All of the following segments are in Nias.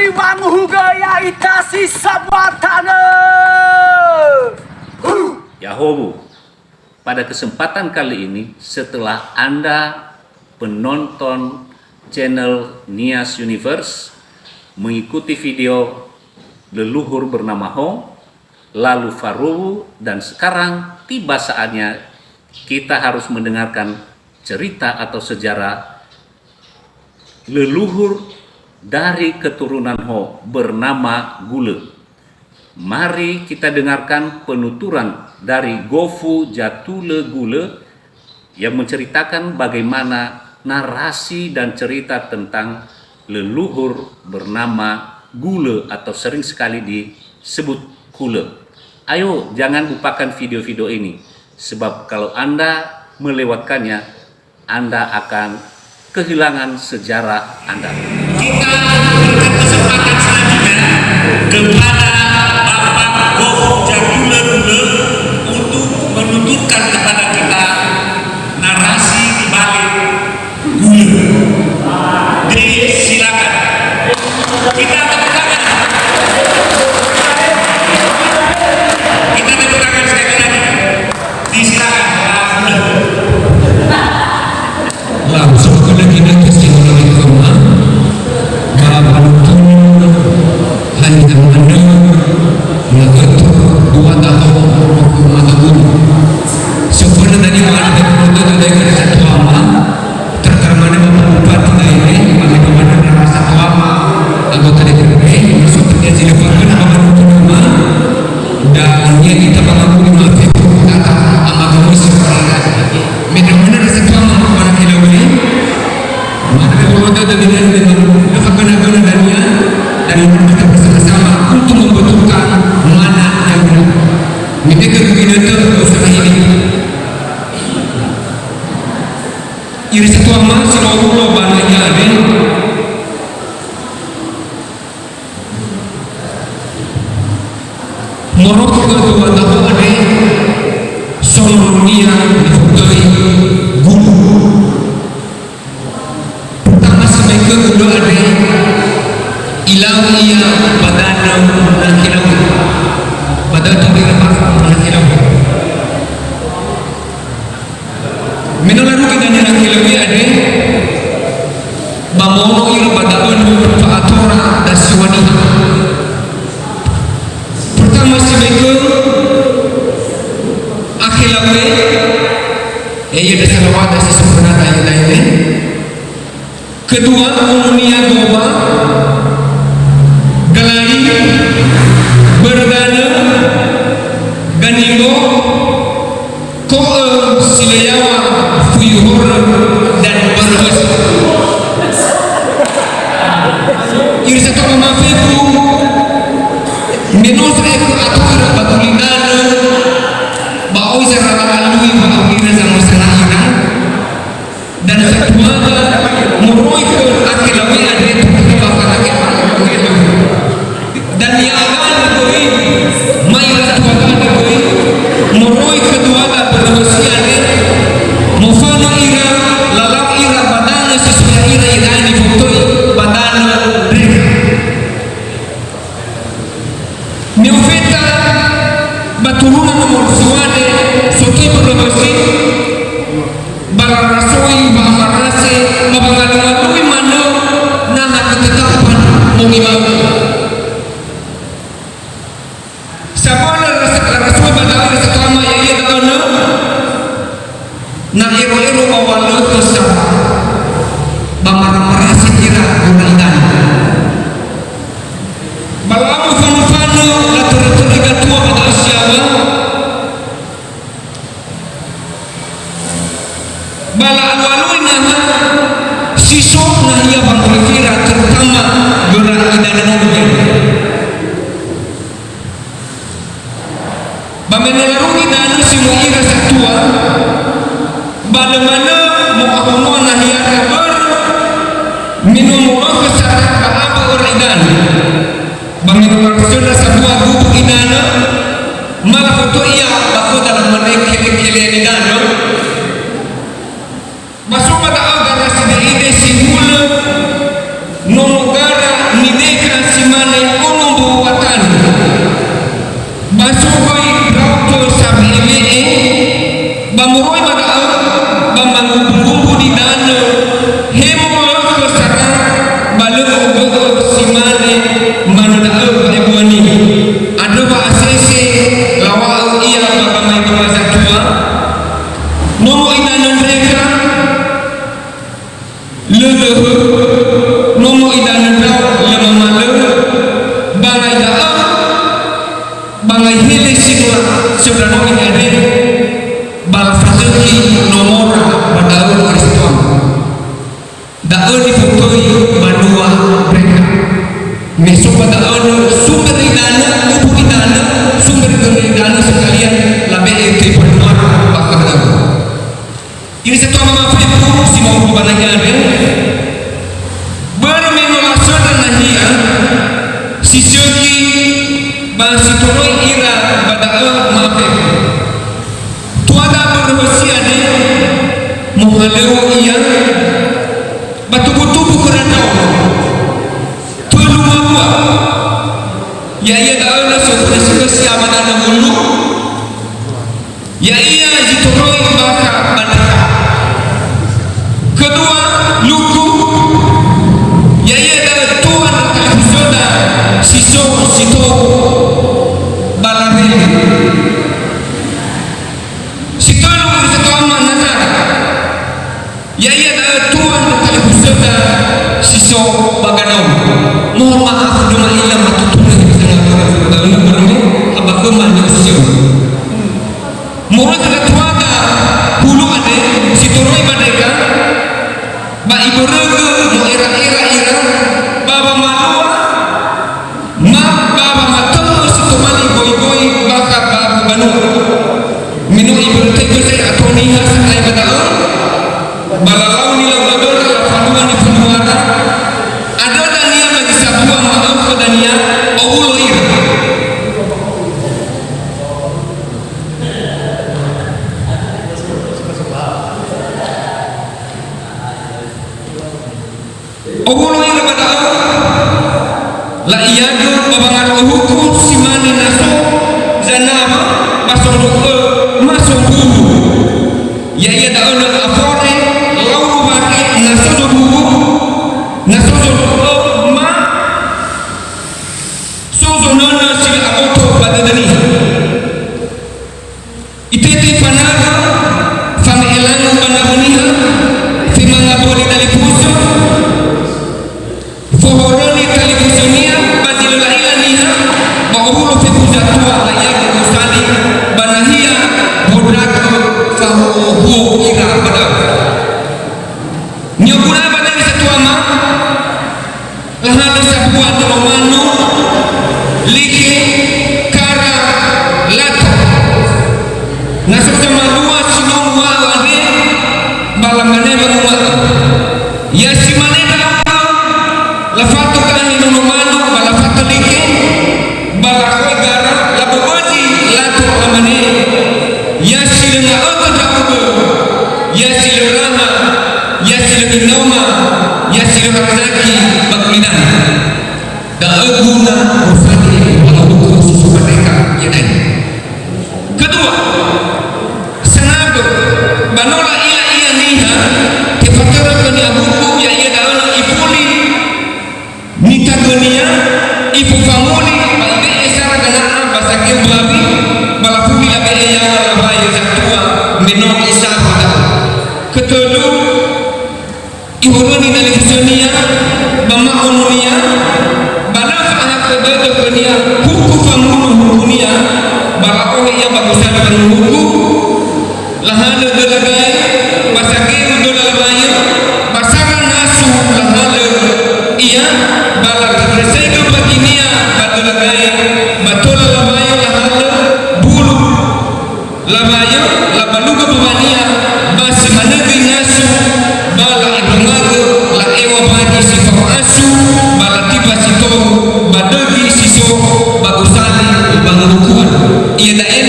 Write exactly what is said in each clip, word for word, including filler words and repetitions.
Banguhu gaya itasi sabua tanö. Hu. Yahowu, pada kesempatan kali ini, setelah Anda penonton channel Nias Universe mengikuti video leluhur bernama Ho, lalu Farowu, dan sekarang tiba saatnya kita harus mendengarkan cerita atau sejarah leluhur dari keturunan Ho bernama Gulö. Mari kita dengarkan penuturan dari Gofu Jatulö Gulö yang menceritakan bagaimana narasi dan cerita tentang leluhur bernama Gulö atau sering sekali disebut Kulö. Ayo, jangan lupakan video-video ini, sebab kalau Anda melewatkannya, Anda akan kehilangan sejarah Anda. Kita berikan kesempatan selanjutnya kepada Bapak Gofu Jatulö Gulö untuk menuturkan kepada kita narasi di balik Gulö. Jadi, silakan. Kita tepuk tangan. Kita tepuk tangan sekali lagi. Disilakan. Langsung ke lagi nanti sini lagi ke rumah. Kalau penonton hanya mana, ya, betul, dua tahun, dua tahun. Sebenarnya tadi malam betul ada yang satu ama. Terutama Bapak Bupati lainnya, kami kemarin merasa lama anggota D P R, masuk ke sini, Pak, kenapa Bapak Bupati lama? Dan dia kita mengaku di maaf, kata ama gemes sekarang. Mudah-mudahan rasa lama kepada kita ini. Maka kalau kita dengan, dengan, dengan, dengan, dan kita bersama-sama untuk membentukkan mana yang benar. Mereka begitu usaha ini. Ira satua ma si no ulo ba nahia andre. Moroi khö dua da'ö andre, sono nononia nifotöi Gulö. Pertama si maekö Gulö andre, ilau ia ba danö Nahelawe. Ba danö ira ba Nahelawe. Me no larugi danö Nahelawe andre, ba mono ira ba da'ö fa'atora dasiŵa niha. Pertama si maekö Akhelawe, eh, iya dasar wada si sempurna dai-, dai-, Kedua, omonia Goba, Galai, Börö Danö, Ganimbo, Ko'ö, Sileyaŵa, Fuyu Horö, dan Börö Hösi. Ira satua ma fefu, me no sa'ae ato ira ba gulidanö, ba oi sara la'alui wa'aurira zamösana ira. Dan satuada moroi khö Akhelawe andre, tu'uda ba Akhelawe. Dan ya'aga göi, maira tuada göi, moroi khö duada Börö Hösi andre, mofanö ira, lalau ira ba danö si so ya'ira ida'a nifotöi ba danö Dreka. Me ofeta ba turunan nomor suade sotibu dua belas, ba larasoi wa'amarase, ba wangalui-ngalui manö naha götöta upan mongi ma'ö. Sabua larasoi ba da'ö ira satua ma ya'ia da'ö nö, Na ero-ero ba walökhö sara, ba mara-marasi ira göra idanö. Ba la'amu fanö-fanö, latörö-törö gatua ba da'ö siaŵa, ba la'alu-alui naha si so nahia ba mbolö khöra, terutama göra idanö nono. Ba me no larugi danö si möi ira satua, ba lö manö mo'ahonoa nahia börö, me no molökhö sara ba ambö öra idanö. Ba me no lafasöndra sambua gugu idanö, ma lafotöi ia ba khöda lamane kele-kelean idanö. Ba so ba da'ö gara side'ide si hulö nono gara nideka si Ba so göi ndra'ugö sawe'e-we'e, ba moroi ba da'ö, ba mangumbunumbu nidanö, he molökhö sara, ba lö ogö'ö si mane manö da'ö ba ebua niha. Andrö wa'asese, lawa'ö ia ba gamaedola zatua, nomo idanö ndrekha, lö döhö, nomo idanö ndra'o lö mamalö, ba ngai da'ö, ba ngai hele si dua söndra nomi andre, ba lafazökhi nomora ba da'ö Kristo. Da'ö nifotöi banua Breka. Me so ba da'ö sumber idanö, ubu idanö, sumber göndö idanö sekalian labe'e töi banua ba khöda. Ira satua mama fefu si ma'udu ba nahia andre, börö me no lasöndra nahia si sökhi ba si toröi ira ba da'ö ma'afefu. Tuada börö hösi andre, mohalöŵö ia ba tubutubu khöra ndra'o. Tölu mawua, ya'ia da'ö na soföna si khösi amanana wulu, ya'ia zi toröi bakha ba ndrekha. Kedua, luku, ya'ia da'ö tua ndra talifusöda si so si tou ba lareli. Si tölu, ira satua mama, natara. Ya'ia da'ö tua ndra talifusöda si so ba ganao. Mohon maaf, no ma'ila matutuna ira satua mama, ba khöma ni'osio. Moroi khöra tuada hulu andre si toröi ba ndrekha, ba ibörögö mo'era'era ira, ba wamalua, ma ba wamatö'ö si tobali goigoi bakha ba banua. Me no ibörötöigö sa'ae ato niha sa'ae ba da'ö, ba lalau nilau dödöra, lafalua nifaluara, andrö dania ba zi sambua ma'ökhö dania, owulo ira. Owulo ira ba da'ö, la'iagö ba wangaro'ö huku si mane na so zanawö ba sondruhö ma sombulu. Ya'ia da'ö nö afore, lau luwake, na so zobubu, na so zobubu, ma so zonönö si lö aboto ba dödö niha. Itete fanawö, fame'e lango ba nawö niha, femanga boli talifusö, fohoröni talifusönia ba zi lö la'ila niha, ba owulo fefu zatua la'iagö gosali ba nahia wondragö fahuhuo ira ba da'ö. Ni'oguna ba da'ö ira satua mama, lahalö sambua nono manu, like, kara, lato. Na so zamalua si no mu'a'ö andre, ba lamane wanguma'ö. Ya si mane ndra'ugö, lafato gahe nono manu, ba lafato like, ba lakhoi gara, labobözi lato lamane, ya si lö nga'ötö ndra'ugö, ya si lö raha, ya si lö inaoma, ya si lö razaki ba gulidanö. Da'ö guna gosali wa'ahuku si so ba ndrekha iada'e. Kedua, sanabö, ba no la'ila ia niha, tefatörö khönia huku, ya'ia da'ö na ifuli nitagönia, ifufanguli, ba ibe'e sara gana'a ba sageu bawi, ba lafuli labe'e yaŵa lawae zatua me no isafu da'ö. Ketölu, ihoröni talifusönia ba ma'ononia, ba lö fa'ahakhö dödö khönia huku famunu hukunia, ba la'ohe ia ba gosali wanguma'ö huku, lahalö döla gae, ba sageu döla lawae, ba sara nasu lahalö ia, ba lafaresegö baginia ba döla gae, ba tola lawae lahalö bulu lawae, labalugö bawania, ba si manö göi nasu, ba la'ebongagö, la'eŵa bagi si fao asu, ba latiba si tou, ba dögi si so, ba gosali, ba ngulukuan. Iada'e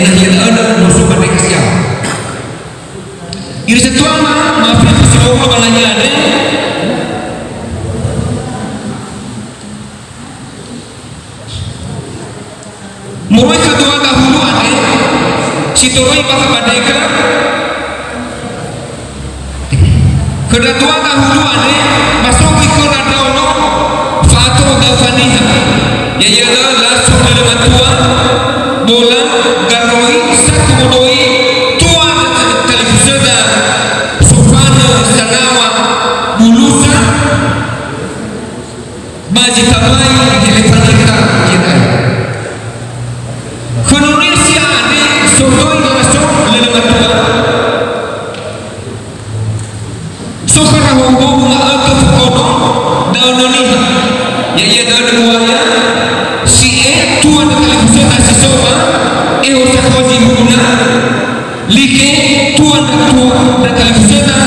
nahia da'ö no so ba ndrekha siafu. Ira satua mama, mafefu si ma'udu ba nahia andre. Moroi khö dua dahulu andre, si toröi bakha ba Deka, khö ndra dua dahulu andre, ba so göi khöra ndraono, fa'ato ba daofa niha. Ya'ia da'ö laso lölö matua, bola, garoi, sato modoi, tua talifusöda, sofanö, sanawa, bulusa, ba zi tambai helefanita iada'e. Khö Nonesia andre sotoi laso lölö matua. So khöra hobo nga'ötö fokono da'ö nö niha. Ya'ia da'ö nö buaya, si'e tua ndra talifusöda si so ba, eho sakozi huna, Like tua ndra tua ndra talifusöda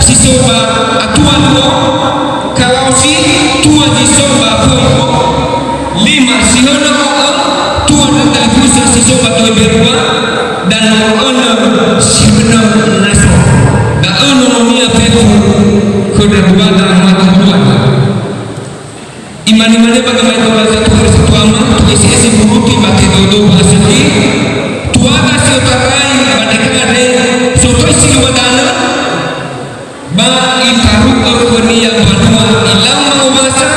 si so ba atua luo, kalaosi tua zi so ba fua luo, lima si hönö o'ö tua ndra talifusö si so ba toe berua, dan nono önö si hönö naso. Da'ö nononia fefu khö ndra dua ndra mata dua. Imane-mane ba gamaedola satua ira satua ama, tu'ese'ese buruti ba tedodo ba asöti, tuada si otarai ba Deka andre, sotoi si luma danö, ba itaru'ö khönia mbanua ilau mangowasa,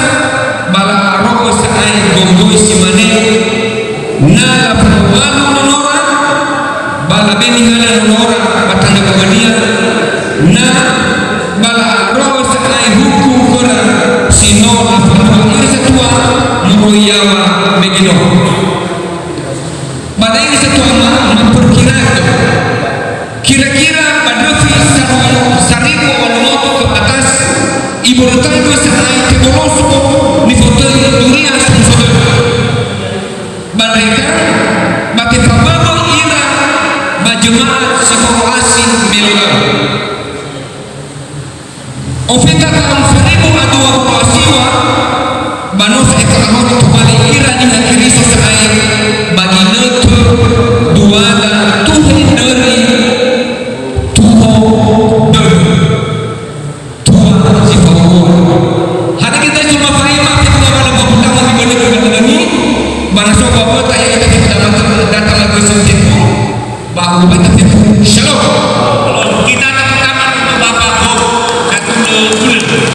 ba la'aro'ö sa'ae gombo'i si mane, Na lafahuwalu nonora, ba labe nihala nonora ba tanö gawönia, na ba la'aro'ö sa'ae huku khöra si no lafalua ira satua moroi yaŵa Megiddo. Ba da'e ira satua ma, maperkirato. Kira-kira ba ndröfi saribu, saribu walu noto ke atas, ibolotaigö sa'ae teboloso nifotöi duria sumusotöi. Ba Deka, ba tefaböbö ira ba jemaat si fao asi me lö-lö. Ofeta tahun seribu dua ratus siwa, ba no sa'ae fa'ahori tobali ira niha Keriso sa'ae